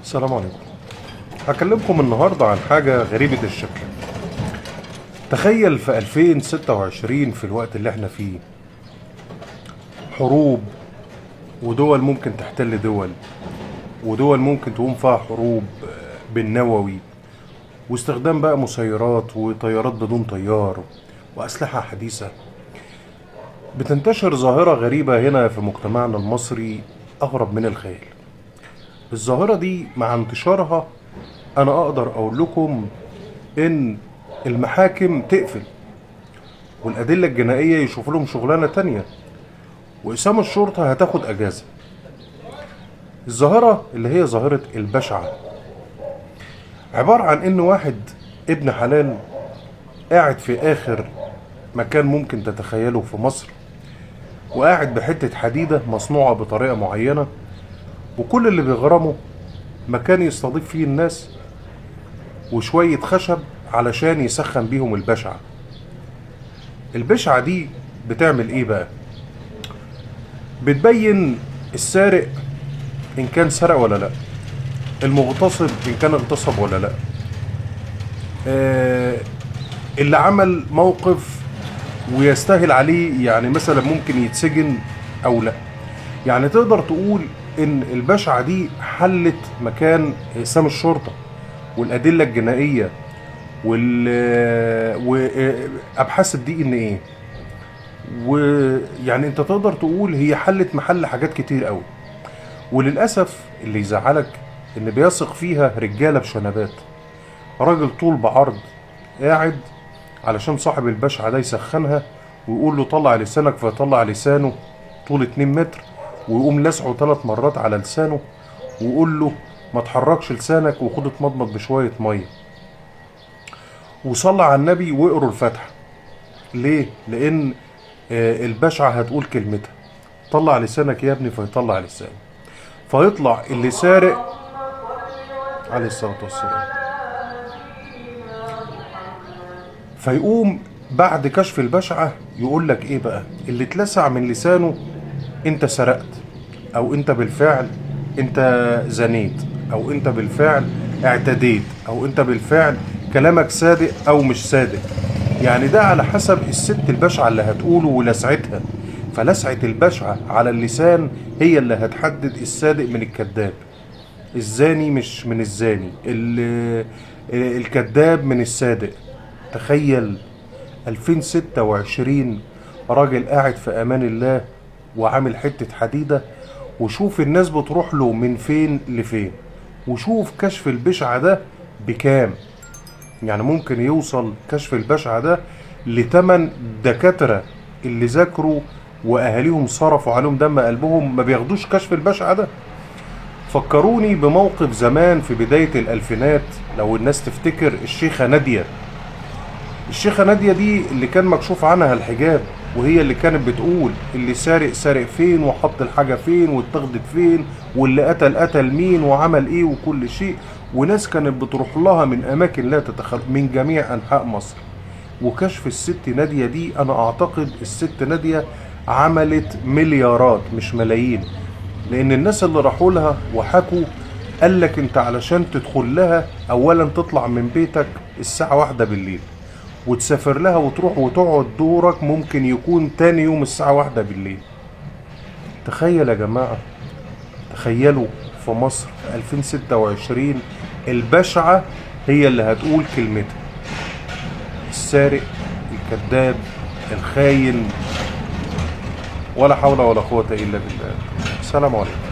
السلام عليكم. هكلمكم النهاردة عن حاجة غريبة الشكل. تخيل في 2026، في الوقت اللي احنا فيه، حروب ودول ممكن تحتل دول، ودول ممكن تقوم فيها حروب بالنووي، واستخدام بقى مسيرات وطيارات بدون طيار وأسلحة حديثة. بتنتشر ظاهرة غريبة هنا في مجتمعنا المصري أغرب من الخيال. الظاهرة دي مع انتشارها أنا أقدر أقول لكم إن المحاكم تقفل، والأدلة الجنائية يشوفوا لهم شغلانة تانية، وإقسام الشرطة هتاخد أجازة. الظاهرة اللي هي ظاهرة البشعة عبارة عن إن واحد ابن حلال قاعد في آخر مكان ممكن تتخيله في مصر، وقاعد بحتة حديدة مصنوعة بطريقة معينة، وكل اللي بيغرمه مكان يستضيف فيه الناس وشوية خشب علشان يسخن بيهم البشعة. البشعة دي بتعمل ايه بقى؟ بتبين السارق ان كان سرق ولا لا، المغتصب ان كان اغتصب ولا لا، اللي عمل موقف ويستاهل عليه يعني مثلا ممكن يتسجن او لا. يعني تقدر تقول ان البشعة دي حلت مكان اقسام الشرطة والادلة الجنائية وابحاث الدي ان ايه، ويعني انت تقدر تقول هي حلت محل حاجات كتير قوي. وللاسف اللي يزعلك ان بيثق فيها رجاله بشنبات، راجل طول بعرض قاعد علشان صاحب البشعة ده يسخنها ويقول له طلع لسانك، فيطلع لسانه طول 2 متر، ويقوم لسعه 3 مرات على لسانه ويقول له ما تحركش لسانك وخد اتمضمض بشوية مية، وصلى على النبي واقروا الفاتحة. ليه؟ لأن البشعة هتقول كلمتها، طلع لسانك يا ابني، فيطلع لسانه، فيطلع اللي سارق عليه الصلاة والسلام. فيقوم بعد كشف البشعة يقول لك ايه بقى؟ اللي اتلسع من لسانه انت سرقت، او انت بالفعل انت زنيت، او انت بالفعل اعتديت، او انت بالفعل كلامك صادق او مش صادق. يعني ده على حسب الست البشعة اللي هتقوله ولسعتها. فلسعة البشعة على اللسان هي اللي هتحدد الصادق من الكذاب، الزاني مش من الزاني، الكذاب من الصادق. تخيل 2026 راجل قاعد في امان الله وعامل حتة حديدة، وشوف الناس بتروح له من فين لفين، وشوف كشف البشعة ده بكام. يعني ممكن يوصل كشف البشعة ده لتمن دكاترة اللي ذاكروا واهاليهم صرفوا عليهم دم قلبهم ما بياخدوش كشف البشعة ده. فكروني بموقف زمان في بداية الألفينات، لو الناس تفتكر الشيخة نادية. الشيخة نادية دي اللي كان مكشوف عنها الحجاب، وهي اللي كانت بتقول اللي سارق سارق فين، وحط الحاجة فين، واتاخدت فين، واللي قتل قتل مين، وعمل ايه، وكل شيء. وناس كانت بتروح لها من اماكن لا تتخيل، من جميع انحاء مصر. وكشف الست نادية دي انا اعتقد الست نادية عملت مليارات مش ملايين، لان الناس اللي راحوا لها وحكوا قال لك انت علشان تدخل لها اولا تطلع من بيتك الساعة 1 بالليل، وتسافر لها وتروح وتقعد دورك ممكن يكون تاني يوم الساعة 1 بالليل. تخيل يا جماعة، تخيلوا في مصر في 2026 البشعة هي اللي هتقول كلمتها، السارق، الكذاب، الخاين، ولا حول ولا قوة إلا بالله. السلام عليكم.